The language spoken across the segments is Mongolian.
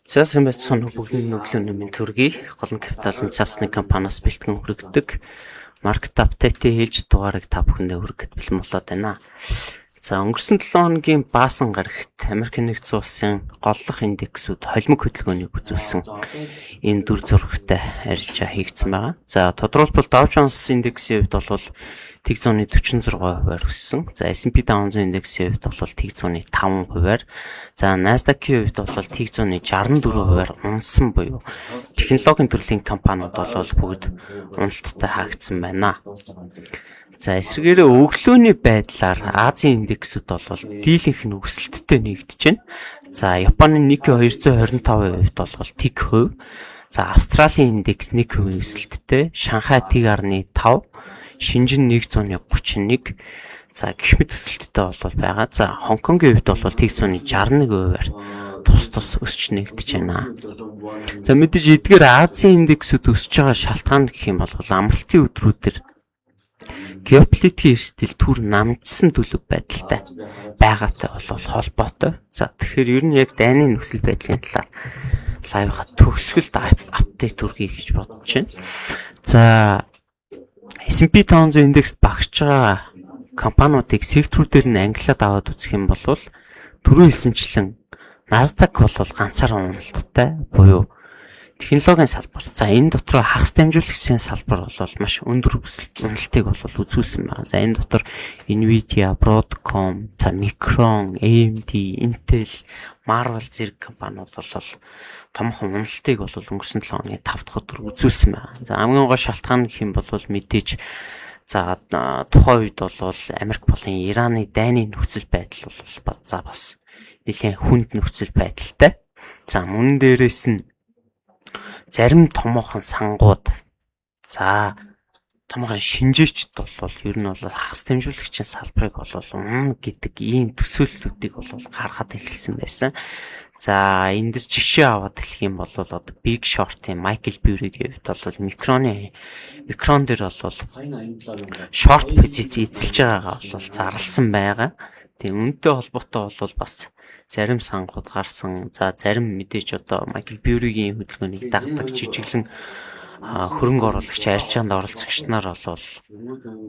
За, сайн байцгаана уу, бүгдний өглөөний мэнд төргий. Голон капиталын цаасны компаниас бэлтгэн хүргэдэг market update-ийн ээлж дугаарыг та бүхэндээ хүргэхэд бэлэн болоод байна. За, өнгөрсөн 7 хоногийн баасан гарагт Америк нэгдсэн улсын голлох индексүүд холимог хөдөлгөөнийг үзүүлсэн энэ дүр зурагтай арилжаа хийгдсэн байгаа. За, тодорхойлбол Dow Jones индексийн хувьд бол тэг зууны 46%-аар өссөн. За, S&P 500 индексийн хувьд бол тэг зууны 5%-аар, за Nasdaq-ийн хувьд бол тэг зууны 64%-аар унасан буюу технологийн төрлийн компаниуд бол бүгд уналттай хаагдсан байна. За, эсрэгээрээ өглөөний байдлаар Азийн индексүүд бол дийлэнх нь өсөлттэй нэгдэж байна. За, Японы Nikkei 225-ийн хувьд бол тэг хувь. За, Австралийн индекс 1% өсөлттэй, Шанхай 1.5, Шинжин 131, за гэх мэт өсөлттэй бол байгаа. За, Хонконгийн хувьд бол тэг зууны 61%-аар тус тус өсч нэгдэж байна. За, мэдээж эдгээр Азийн индексүүд өсөж байгаа шалтгаан гэх юм бол амралтын өдрүүдээр геополитикийн эрсдэл түр намжсан төлөв байдалтай байгаатай бол холбоотой. За, тэгэхээр ер нь яг дайны нөхцөл байдлын талаар live-ха төгсгөлд update хүргэе гэж бодож байна. За, S&P 500 индекст багш байгаа компаниудыг секторүүдээр нь ангилаад аваад үзэх юм бол түрүү хэлсэнчлэн Nasdaq бол ганцаараа уналттай буюу технологийн салбар. За, энэ дотор хагас дамжуулагчдын салбар бол маш өндөр уналтыг бол үзүүлсэн байна. За, энэ дотор Nvidia, Broadcom, за Micron, AMD, Intel, Marvell зэрэг компаниуд бол томхон уналтыг бол өнгөрсөн 7 хоногийн 5 дахь өдөр үзүүлсэн байна. За, хамгийн гол шалтгаан гэх юм бол мэдээж за тухайн үед бол Америк болон Ираны дайны нөхцөл байдал бол за бас нэлээд хүнд нөхцөл байдалтай. За, мөн дээрээс нь зарим томоохон сангууд, за томоохон шинжээчд бол ер нь бол хагас дамжуулагчийн салбарыг бол унана гэдэг ийм төсөөллүүдийг бол гаргахад эхэлсэн байсан. За, эндээс жишээ аваад хэлэх юм бол одоо Big Short-ын Michael Burry-гийн хувьд бол Micron дээр бол short позиц эзэлж байгаагаа бол зарласан байгаа. Тийм үнэтэй холбоотой бол бас зарим сангууд гарсан. За, зарим мэдээж одоо Майкл Бьюригийн хөдөлгөөнийг дагдаг жижиглэн хөрөнгө оруулагч, арилжаанд оролцогч нар бол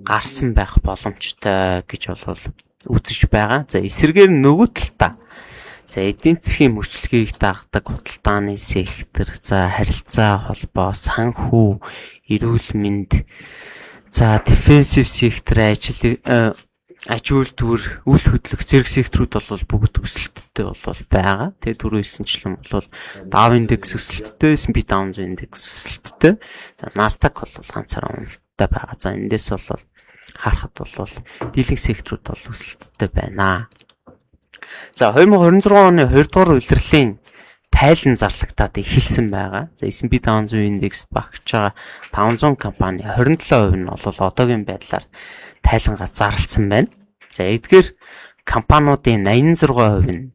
гарсан байх боломжтой гэж бол үзэж байгаа. За, эсрэгээр нөгөө талдаа за эдийн засгийн мөрчлөгийг дагдаг худалдааны сектор, за харилцаа холбоо, санхүү, эрүүл мэнд, за defensive сектор, ажил аж үйлдвэр, үл хөдлөх зэрэг секторууд бол бүгд өсөлттэй бол байгаа. Тэгээ түрүү хэлсэнчлэн бол Dow индекс өсөлттэй, S&P 500 индекс өсөлттэй. За, Nasdaq бол ганцаараа уналттай байгаа. За, эндээс бол харахад бол дийлэнх секторууд бол өсөлттэй байна. За, 2026 оны 2 дугаар улирлын тайлан зарлагдаад эхэлсэн байгаа. За, S&P 500 индекс багж байгаа 500 компани 27% нь бол одоогийн байдлаар тайлангаа зарласан байна. За, эдгээр компаниудын 86% нь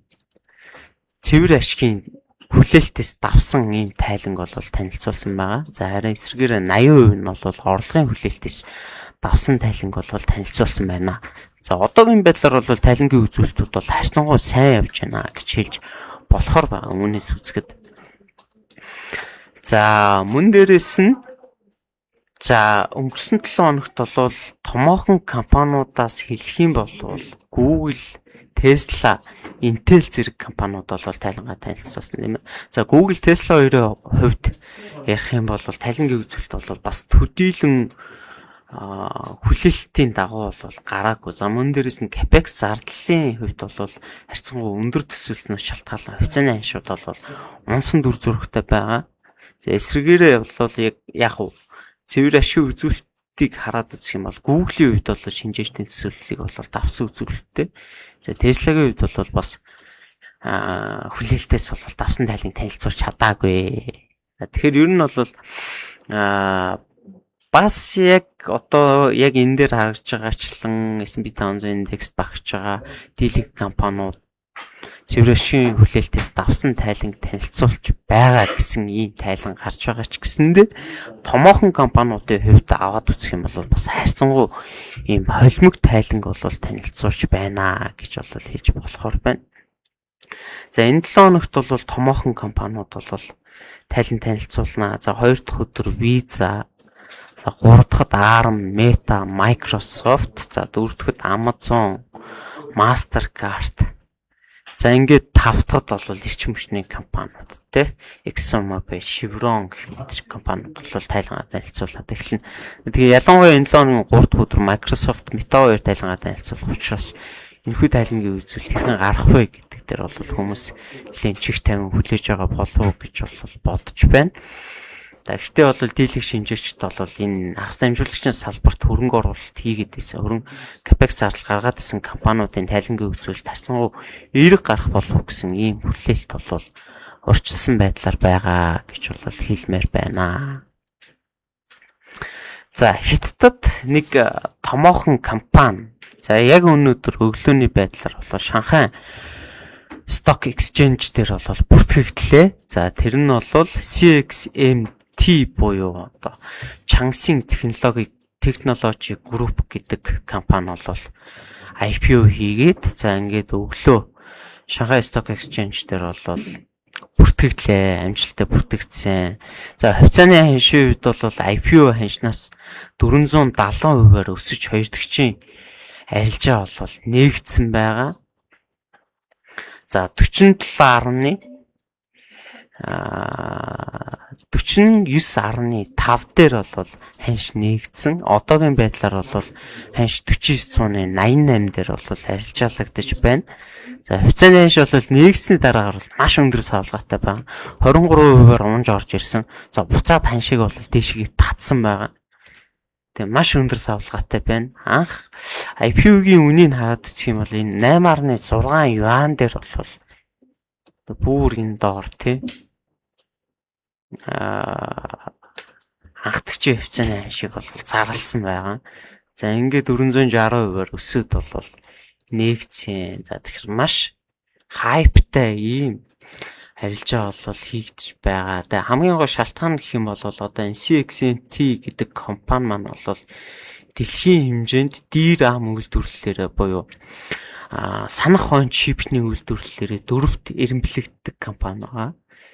цэвэр ашигын хүлээлтээс давсан ийм тайланг бол танилцуулсан байгаа. За, харин эсрэгээр 80% нь бол орлогын хүлээлтээс давсан тайланг бол танилцуулсан байна. За, одоогийн байдлаар бол тайлангийн үзүүлэлтүүд бол харьцангуй сайн явж байна гэж хэлж болохоор байгаа. Үүнээс үзэхэд. За, мөн дээрээс нь за өнгөрсөн 7 хоногт бол томоохон компаниудаас хэлэх юм бол Google, Tesla, Intel зэрэг компаниуд бол тайлангаа танилцуулсан, тийм ээ. За, Google, Tesla хоёрын хувьд ярих юм бол тайлангийн үзүүлэлт бол бас төдийлөн хүлээлтийн дагуу бол гараагүй. За, мөн дээрээс нь Capex зардлын хувьд бол харьцангуй өндөр төсөөлснөөс шалтгаалan хувьцааны ханшууд бол унсан дүр зурагтай байгаа. За, эсрэгээрээ бол яг яг цэвэр ашиг үзүүлэлтийг хараад үзэх юм бол Google-ийн хувьд бол шинжээчдийн төсөөллийг бол давсан үзүүлэлттэй. За, Tesla-гийн хувьд бол бас хүлээлтээс бол давсан тайлан танилцуулж чадаагүй. Тэгэхээр ер нь бол Бас яг одоо яг энэ дээр харагдж байгаачлан S&P 500 индекст багж байгаа дийлэнх компаниуд цэвэршийн хүлээлтээс давсан тайланг танилцуулж байгаа гэсэн ийм тайлан гарч байгаа ч гэсэндээ томоохон компаниудын хувьд аваад үзэх юм бол бас харьцангуй ийм холимог тайланг бол танилцуулж байна гэж бол хэлж болохоор байна. За, энэ 7 хоногт бол томоохон компаниуд бол тайлан танилцуулнаа. За, хоёр дахь өдөр Visa, за, гурав дахьд ARM, Meta, Microsoft, за, дөрөв дахьд Amazon, Mastercard. За, ингээд тав дахьд бол эрчим хүчний компаниуд те, ExxonMobil, Chevron гэх мэт компаниуд бол тайлангаа танилцуулаад эхэлнэ. Тэгээ ялангуяа энэ 7 хоногийн 3 дахь өдөр Microsoft, Meta хоёр тайлангаа танилцуулах учраас энэхүү тайлангийн үзүүлэлт хэрхэн гарах вэ гэдэг дээр бол хүмүүс нэлээн чих тавин хүлээж байгаа болов уу гэж бол бодож байна. За, гэхдээ бол дийлэх шинжээчд бол энэ хагас дамжуулагчийн салбарт хөрөнгө оруулалт хийгээд байсан, хөрөнгө capex зардал гаргаад байсан компаниудын тайлангийн үзүүлэлт харьцангуй эерэг гарах болов гэсэн ийм хүлээлт бол урьдчилсан байдлаар байгаа гэж бол хэлмээр байна. За, Хятадд нэг томоохон компани, за, яг өнөөдөр өглөөний байдлаар бол Шанхай Stock Exchange дээр бол бүртгэгдлээ. За, тэр нь бол CXMT буюу одоо Changxin Technology Group гэдэг компани бол IPO хийгээд, за, ингээд өглөө Шанхай Stock Exchange дээр бол бүртгэгдлээ, амжилттай бүртгэгдсэн. За, хувьцааны ханшийн хувьд бол IPO ханшнаас 470%-аар өсөж хоёр дэгчийн арилжаа бол нээгдсэн байгаа. За, 47 49.5 дээр бол ханш нээгдсэн. Одоогийн байдлаар бол ханш 49.88 дээр бол арилжаалагдаж байна. За, хувьцааны ханш бол нээгдсэний дараагаар бол маш өндөр савлгаатай байна. 23%-аар унж орж ирсэн. За, буцаад ханшиг бол дээшгээ татсан байгаа. Тэгээ маш өндөр савлгаатай байна. Анх IPO-гийн үнийг хараад үзэх юм бол энэ 8.6 юан дээр бол бүр энэ доор тий анхдагчийн хувьцааны ханшиг бол зарласан байгаа. За, ингээд 460%-аар өсөөд бол нээгдсэн. За, тэгэхээр маш hype тай ийм арилжаа бол хийгдэж байгаа. Тэгээ хамгийн гол шалтгаан гэх юм бол одоо энэ CXMT гэдэг компани маань бол дэлхийн хэмжээнд DRAM үйлдвэрлэлээрээ буюу санах ойн чипний үйлдвэрлэлээрээ дөрөвт эрэмблэгддэг компани байгаа.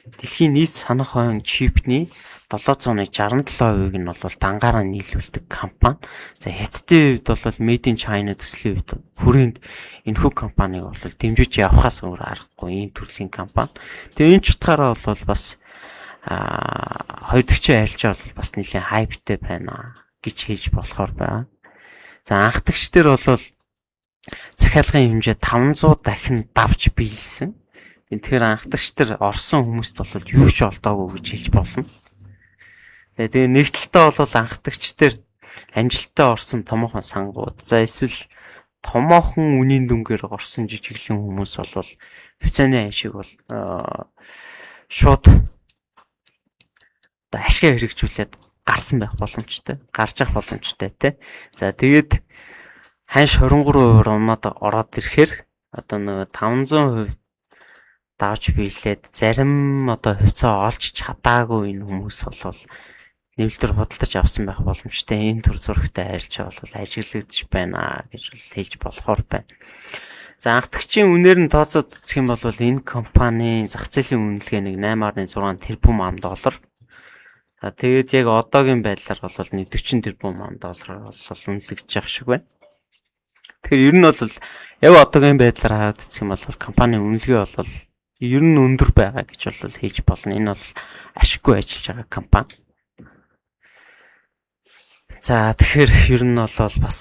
Дэлхийн нийт санах ойн чипний 767%-ийг нь бол дангаараа нийлүүлдэг компани. За, Хятадын хувьд бол Made in China төслийн хувьд хүрээнд энэхүү компанийг бол дэмжиж явахаас өөр аргагүй ийм төрлийн компани. Тэгээ энэ ч утгаараа бол бас хоёр дэгчийн арилжаа бол бас нэлээн hype тай байна гэж хэлж болохоор байна. За, анхдагч дээр бол захиалгын хэмжээ 500 дахин давж биелсэн. Тэгэхээр анхдагч нар орсон хүмүүст бол юу ч олдоогүй гэж хэлж болно. Тэгээ нэг талдаа бол анхдагч нар амжилттай орсон томоохон сангууд, за, эсвэл томоохон үнийн дүнгээр орсон жижиглэн хүмүүс бол хувьцааны ашиг бол шууд одоо ашгаа хэрэгжүүлээд гарсан байх боломжтой. Гарч явах боломжтой тий. За, тэгээд ханш 23% унаад ороод ирэхээр одоо нөгөө 500% давж биелээд зарим одоо хувьцаа олж чадаагүй энэ хүмүүс бол нэмэлтээр худалдаж авсан байх боломжтой. Энэ төр зурагтай арилжаа бол ажиглагдж байна гэж бол хэлж болохоор байна. За, анхдагчийн үнээр нь тооцоод үзэх юм бол энэ компанийн зах зээлийн үнэлгээ нэг 8.6 тэрбум ам доллар. За, тэгээд яг одоогийн байдлаар бол нэг 40 тэрбум ам доллараар бол үнэлэгдэж байгаа шиг байна. Тэгэхээр ер нь бол яг одоогийн байдлаар хараад үзэх юм бол компанийн үнэлгээ бол ер нь өндөр байгаа гэж бол хэлж болно. Энэ бол ашиггүй ажиллаж байгаа компани. За, тэгэхээр ер нь бол бас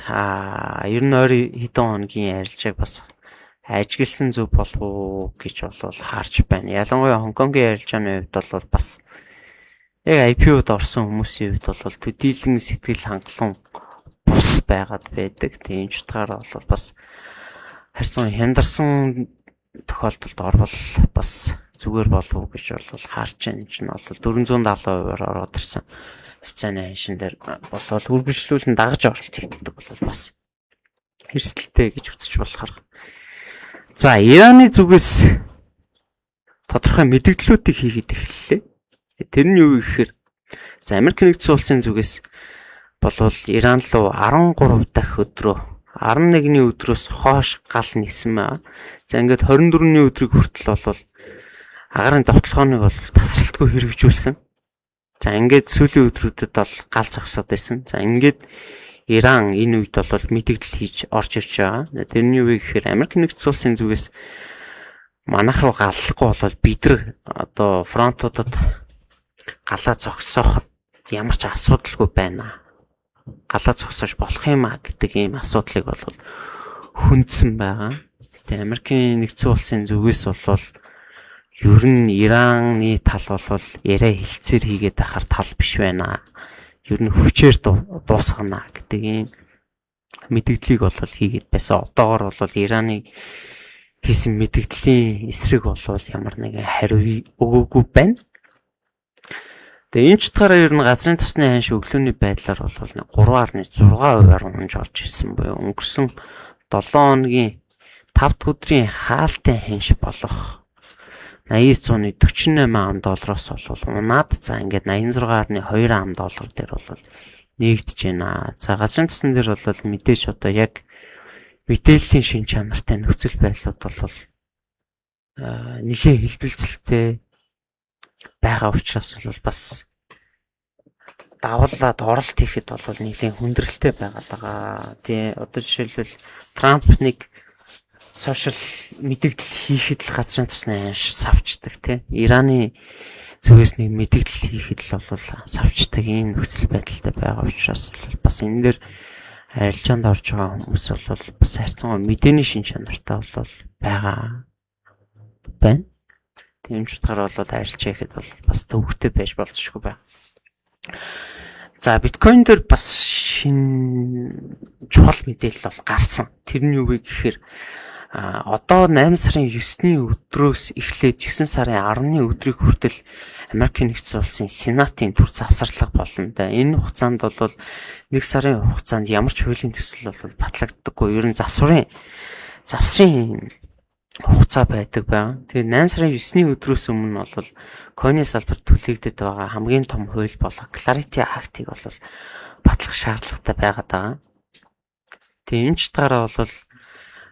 ер нь ойр хэдэн хоногийн арилжааг бас ажигласан зөв болов уу гэж бол харж байна. Ялангуяа Хонконгийн арилжааны хувьд бол бас яг IPO-д орсон хүмүүсийн хувьд бол төдийлөн сэтгэл хангалуун бус байгаад байдаг. Тийм ч утгаараа бол бас харьцан хяндарсан тохиолдолд орвол бас зүгээр болов уу гэж бол харж байна. Энэ чинь бол 470%-аар ороод ирсэн. Хувьцааны ханшин дээр болвол үргэлжлүүлэн дагаж оролт хийдэг бол бас эрсдэлтэй гэж үзэж болохоор. За, Ираны зүгээс тодорхой мэдэгдлүүдийг хийгээд эхэллээ. Тэр нь юу гэхээр, за, Америк нэгдсэн улсын зүгээс болвол Иран руу 13 дахь өдрөө 11-ний өдрөөс хойш гал нисэн байгаа. За, ингээд 24-ний өдрийг хүртэл бол агарын довтлогооныг бол тасралтгүй хэрэгжүүлсэн. За, ингээд сүүлийн өдрүүдэд бол гал зогсоод байсан. За, ингээд Иран энэ үед бол мэдэгдэл хийж орж ирж байгаа. Тэрний юу вэ гэхээр Америк нэгдсэн улсын зүгээс манайх руу галлахгүй бол бид нар одоо фронтуудад галаа зогсооход ямар ч асуудалгүй байна. Галаа зогсоож болох юм а гэдэг ийм асуудлыг бол хөндсөн байгаа. Тэгээ Америкийн нэгдсэн улсын зүгээс бол ер нь Ираны тал бол яриа хэлцээр хийгээд байхаар тал биш байна. Ер нь хүчээр дуусгана гэдэг ийм мэдэгдлийг бол хийгээд байсан. Одоогор бол Ираны хийсэн мэдэгдлийн эсрэг бол ямар нэгэн хариу өгөөгүй байна. Тэгээ энэ ч утгаараа ер нь газрын тосны ханш өглөөний байдлаар бол 3.6%-аар унж орж ирсэн буюу өнгөрсөн 7 хоногийн 5 дахь өдрийн хаалтын ханш болох 89.48 ам доллароос бол унаад, за, ингээд 86.2 ам доллар дээр бол нэгдэж байна. За, газрын тосон дээр бол мэдээж одоо яг мэдээллийн шин чанартай нөхцөл байдлууд бол нэлээд хэлбэлзэлтэй байгаа учраас бол бас давлаад оролт хийхэд бол нэлээд хүндрэлтэй байгаад байгаа. Тий, одоо жишээлбэл Трамп нэг сошиал мэдэгдэл хийхэд л газрын тосны ханш савчдаг, тий. Ираны зүгээс нэг мэдэгдэл хийхэд л бол савчдаг ийм нөхцөл байдалтай байгаа учраас бол бас энэ дээр арилжаанд орж байгаа хүмүүс бол бас харьцангуй мэдээний шин чанартай бол байгаа байна. Тийм ч утгаараа бол арилжаа ихэд бол бас төвөгтэй байж болзошгүй байна. За, биткойн дээр бас шинэ чухал мэдээлэл бол гарсан. Тэр нь юу вэ гэхээр одоо 8 сарын 9-ний өдрөөс эхлээд 9 сарын 10-ны өдрийг хүртэл Америкийн нэгдсэн улсын Сенатын төр завсарлага болно. Да, энэ хугацаанд бол 1 сарын хугацаанд ямар ч хуулийн төсөл бол батлагддаггүй. Ер нь завсрын хугацаа байдаг байгаа. Тэгээ 8 сарын 9-ний өдрөөс өмнө бол койны салбарт түлээгдээд байгаа хамгийн том хууль болох Clarity Act-ыг бол батлах шаардлагатай байгаад байгаа. Тэгээ энэ ч утгаараа бол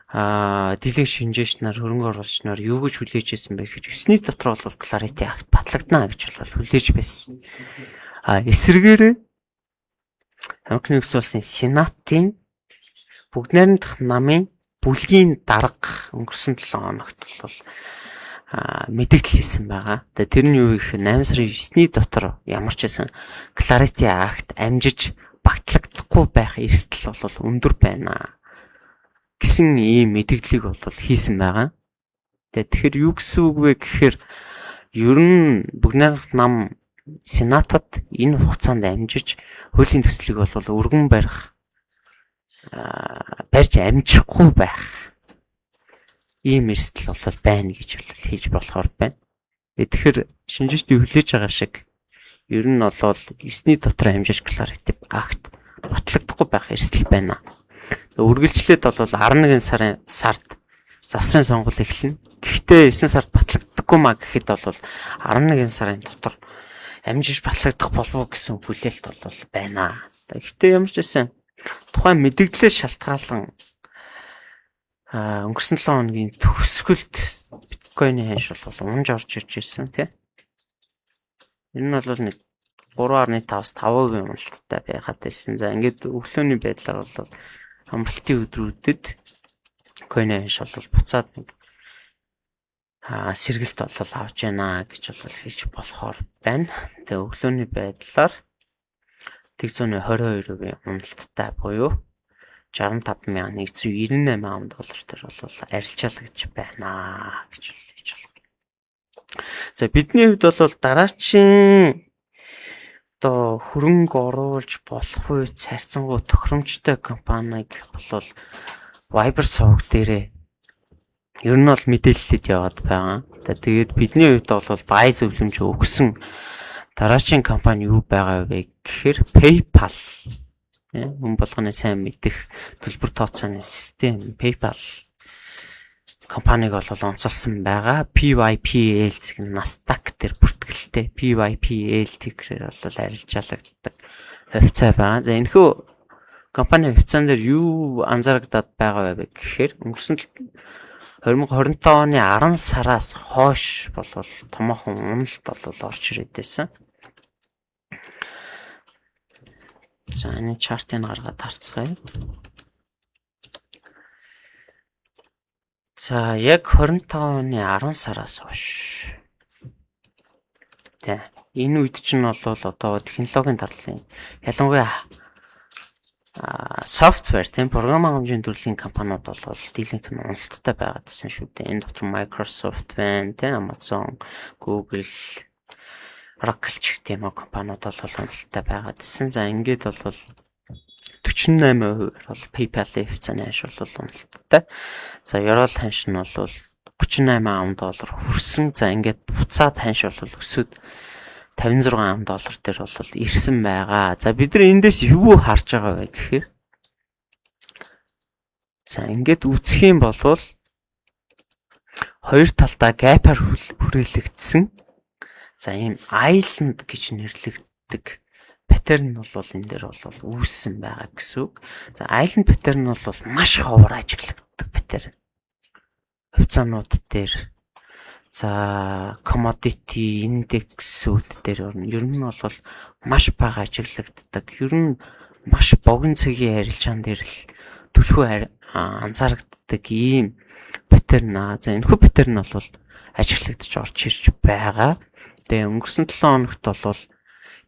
дийлэнх шинжээч нар, хөрөнгө оруулагч нар юу гэж хүлээж байсан бэ гэхэд 9-ний дотор бол Clarity Act батлагдана гэж бол хүлээж байсан. Эсрэгээрээ Америк нэгдсэн улсын Сенатын бүгд найрамдах намын бүлгийн дарга өнгөрсөн 7 хоногт бол мэдэгдэл хийсэн байгаа. Тэгээ тэр нь юу гэхээр 8 сарын 9-ний дотор ямар ч байсан Clarity Act амжиж багтлагдахгүй байх эрсдэл бол өндөр байна гэсэн ийм мэдэгдлийг бол хийсэн байгаа. Тэгээ тэгэхээр юу гэсэн үг вэ гэхээр ер нь бүгд найрамдах нам Сенатад энэ хугацаанд амжиж хуулийн төслийг бол өргөн барих барьж амжихгүй байх ийм эрсдэл бол байна гэж бол хийж болохоор байна. Тэгэхээр шинжээчдийн хүлээж байгаа шиг ер нь бол 9-ний дотор амжиж Clarity Act батлагдахгүй байх эрсдэл байна. Үргэлжлээд бол 11 сарын сард засрын сонгуул эхэлнэ. Гэхдээ 9 сард батлагддаггүй маа гэхэд бол 11 сарын дотор амжиж батлагдах болов уу гэсэн хүлээлт бол байна. Гэхдээ ямар ч байсан тухайн мэдэгдлээс шалтгаалan өнгөрсөн 7 хоногийн төгсгөлд биткойны ханш бол унж орж ирж ирсэн, тий. Энэ нь бол нэг 3.5-аас 5% уналттай байгаад байсан. За, ингээд өглөөний байдлаар бол амралтын өдрүүдэд койны ханш бол буцаад нэг сэргэлт бол авч байна гэж бол хэлж болохоор байна. Тэгээ өглөөний байдлаар 122% уналттай буюу 65,198 ам доллар дээр бол арилжаалагдж байна гэж хэлж болох. За, бидний хувьд бол дараачийн одоо хөрөнгө оруулж болох үе харьцангуй тохиромжтой компаниг бол Viber суваг дээрээ ер нь бол мэдээлэлд яваад байгаа. За, тэгээд бидний хувьд бол buy зөвлөмж өгсөн Дараачийн компани юу байгаа вэ гэхээр PayPal. Хүн болгоны сайн мэдэх төлбөр тооцооны систем PayPal компаниг бол онцолсон байгаа. PYPL зэг нь Nasdaq дээр бүртгэлтэй PYPL ticker ээр бол арилжаалагддаг хувьцаа байгаа. За, энэхүү компани хувьцаан дээр юу анзаарагдаад байгаа вэ гэхээр өнгөрсөн 2025 оны 10 сараас хойш бол томоохон уналт бол орж ирээд байсан. За, энэ chart ыг гаргаад харцгаая. За, яг 25 оны 10 сараас хойш. Тэ. Энэ үед чинь бол одоо технологийн дарлын, ялангуяа software, тийм, програм хангамжийн төрлийн компаниуд бол дийлэнх нь уналттай байгаад байсан шүү дээ. Энэ дотор Microsoft байна, тийм, Amazon, Google, Oracle ч гэх юм уу компаниуд бол уналттай байгаад байсан. За, ингээд бол 48% бол PayPal-ийн хувьцааны ханш бол уналттай. За, ёроол ханш нь бол 38 ам доллар хүрсэн. За, ингээд буцаад ханш бол өсөөд 56 ам доллар дээр бол ирсэн байгаа. За, бид нар эндээс юу харж байгаа вэ гэхээр, за, ингээд үзэх юм бол хоёр талдаа gap аар хүрээлэгдсэн. За, ийм island гэж нэрлэгддэг pattern бол энэ дээр бол үүссэн байгаа гэсэн үг. За, island pattern бол маш ховор ажиглагддаг pattern. Хувьцаанууд дээр, за, commodity индексүүд дээр ер нь бол маш бага ажиглагддаг. Ер нь маш богино цагийн арилжаан дээр л түлхүү анзаарагддаг ийм pattern аа. За, энэхүү pattern бол ажиглагдаж орж ирж байгаа. Тэгээ өнгөрсөн 7 хоногт бол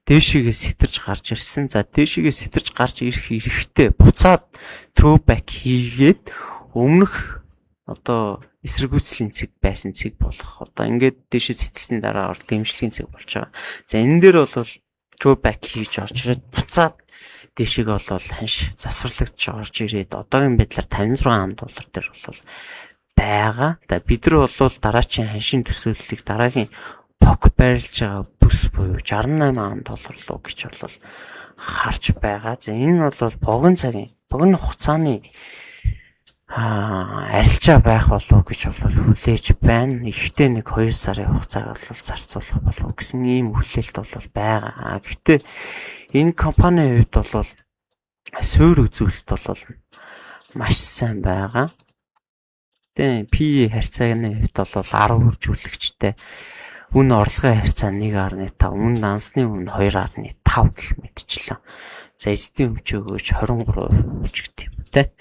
дээшээгээ сэтэрж гарч ирсэн. За, дээшээгээ сэтэрж гарч ирэх эрэхтэй буцаад throwback хийгээд өмнөх одоо эсэргүүцлийн цэг байсан цэг болох. Одоо ингээд дээшээ сэтэлсний дараа дэмжлэгийн цэг болж байгаа. За, энэ дээр бол throwback хийж орж ирээд буцаад дээшээгээ бол ханш засварлагдж орж ирээд одоогийн байдлаар 56 ам доллар дээр бол байгаа. За, бид нар бол дараачийн ханшийн төсөөллийг дараагийн POC байрлаж байгаа бүс буюу 68 ам доллар руу гэж бол харж байгаа. За, энэ бол богино цагийн, богино хугацааны арилжаа байх болов гэж бол хүлээж байна. Ихтэй нэг 2 сарын хугацааг бол зарцуулах болов гэсэн ийм хүлээлт бол байгаа. Гэхдээ энэ компанийн хувьд бол суурь үзүүлэлт бол маш сайн байгаа. Тэгээ PE харьцааны хувьд бол 10 үржүүлэгчтэй, үн орлогын харьцаа 1.5, үн дансны үн 2.5 гэх мэтчлэн. За, эзэдийн өмч өгөөж 23% ч гэдэг юм те.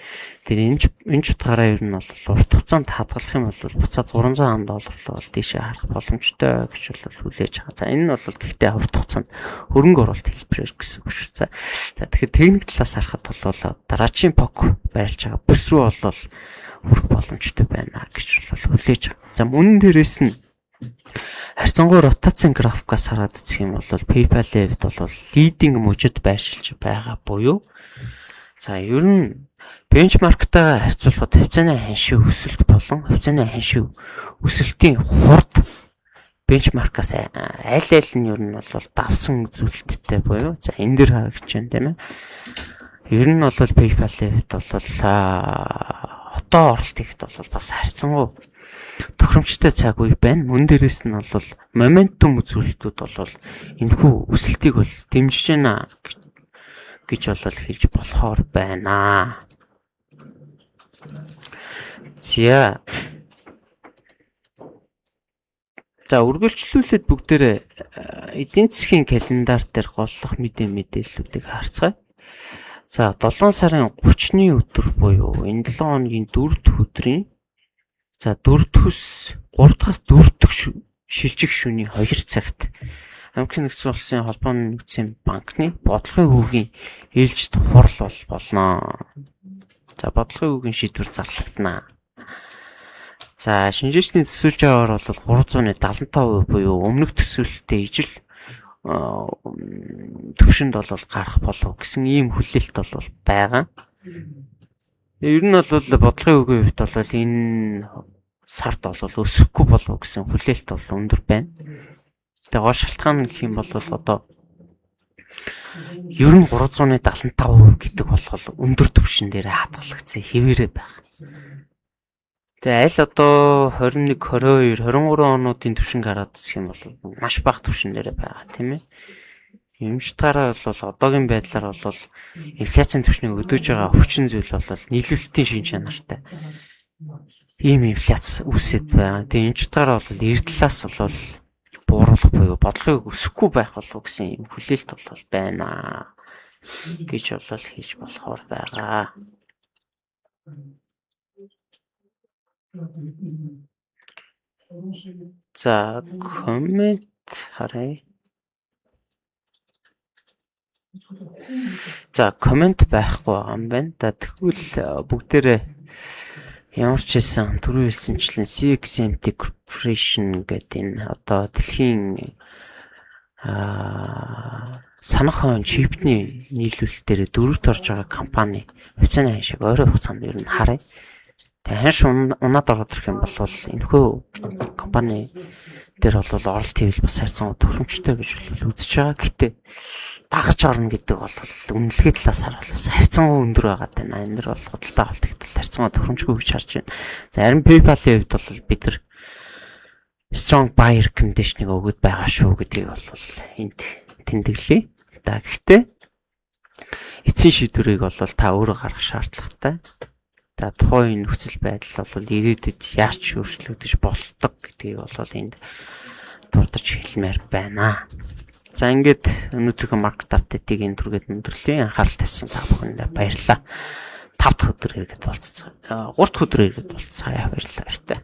Тэр энэ ч утгаараа ер нь бол урт хугацаанд хадгалах юм бол буцаад 300 ам доллар руу бол дээшээ харах боломжтой гэж бол хүлээж байгаа. За, энэ нь бол гэхдээ урт хугацаанд хөрөнгө оруулалт хэлбэрээр гэсэн үг шүү. За, тэгэхээр техник талаас харахад бол дараачийн POC байрлаж байгаа бүс рүү бол хүрэх боломжтой байна гэж бол хүлээж байгаа. За, мөн дээрээс нь харьцангуй ротацийн графикаас хараад үзэх юм бол PayPal-ийн хувьд бол leading мужид байршилж байгаа буюу, за, ер нь benchmark тайгаа харьцуулахад хувьцааны ханшийн өсөлт болон хувьцааны ханшийн өсөлтийн хурд benchmark аас аль аль нь ер нь бол давсан үзүүлэлттэй буюу, за, энэ дэр харагдаж байна, тийм ээ. Ер нь бол PayPal-ийн хувьд бол одоо оролт хийхэд бол бас харьцангуй тохиромжтой цаг үе байна. Мөн дээрээс нь бол momentum үзүүлэлтүүд бол энэхүү өсөлтийг бол дэмжиж байна гэж бол хэлж болохоор байна. За. За, үргэлжлүүлээд бүгдээрээ эдийн засгийн календар дээр голлох мэдээллүүдийг харцгаая. За, 7 сарын 30-ны өдөр буюу энэ 7 хоногийн 4 дахь өдрийн, за, 4 дахьс 3 дахьас 4 дахь шилжих шөнийн 2 цагт Америкийн Нэгдсэн Улсын Холбооны Нөөцийн банкны бодлогын хүүгийн ээлжит хурал бол болно. За, бодлогын хүүгийн шийдвэр зарлагдана. За, шинжээчний төсөөлж байгаагаар бол 375% буюу өмнөх төсөөлөлтөд ижил төвшөнд бол гарах болов гэсэн ийм хүлээлт бол байгаа. Ер нь бол бодлогын хүүгийн хувьд бол энэ сард бол өсөхгүй болов гэсэн хүлээлт бол өндөр байна. Тэгээ гол шалтгаан нь гэх юм бол одоо ер нь 375% гэдэг бол өндөр түвшин дээр хадгалагдсан хэвээрээ байх. Тэгээ аль одоо 21, 22, 23 онуудын түвшинг хараад үзэх юм бол маш бага түвшин дээр байгаа, тийм ээ. Юмшдгаараа бол одоогийн байдлаар бол инфляцийн түвшнийг өдөөж байгаа хүчин зүйл бол нийлүүлэлтийн шин чанартай ийм инфляц үүсэт байгаа. Тэгээ энэ ч утгаараа бол эрд талаас бол бууруулах буюу бодлогыг өсөхгүй байх болов гэсэн юм хүлээлт бол байна гэж бол хийж болохоор байгаа. За, comment харъя. За, comment байхгүй байгаа юм байна. За, тэгвэл бүгдээрээ ямар ч хэлсэн, түрүү хэлсэнчлэн CXMT Corporation гэдэг энэ одоо дэлхийн санах хойн чипний нийлүүлэлтээр дөрөвт орж байгаа компани хувьцааны ханшийг ойрын хугацаанд ер нь харъя. Тэгээ ханш унаад ороод ирэх юм бол энэхүү компани дээр бол оролт хийвэл бас харьцангуй тохиромжтой гэж бол үзэж байгаа. Гэтэ дагаж орно гэдэг бол үнэлгээ талаас харвал бас харьцангуй өндөр байгаа даа. Энэ дэр бол худалдаа авалт гэдэг харьцангуй тохиромжгүй гэж харж байна. За, харин PayPal-ийн хувьд бол бид нар strong buy recommendation-ыг өгöd байгаа шүү гэдгийг бол энд тэмдэглэе. За, гэхдээ эцсийн шийдвэрийг бол та өөрөө гаргах шаардлагатай. За, тухайн нөхцөл байдал бол ирээдүйд яаж өөрчлөгдөж болдог гэдгийг бол энд дурдж хэлмээр байна. За, ингээд өнөөдрийнхөө market update-ийг энэ түргээд өндөрлөе. Анхаарал тавьсан та бүхэндээ баярлалаа. 5 дахь өдөр эргээд уулзцаа. 3 дахь өдөр эргээд уулзцаая. Баярлалаа, баяртай.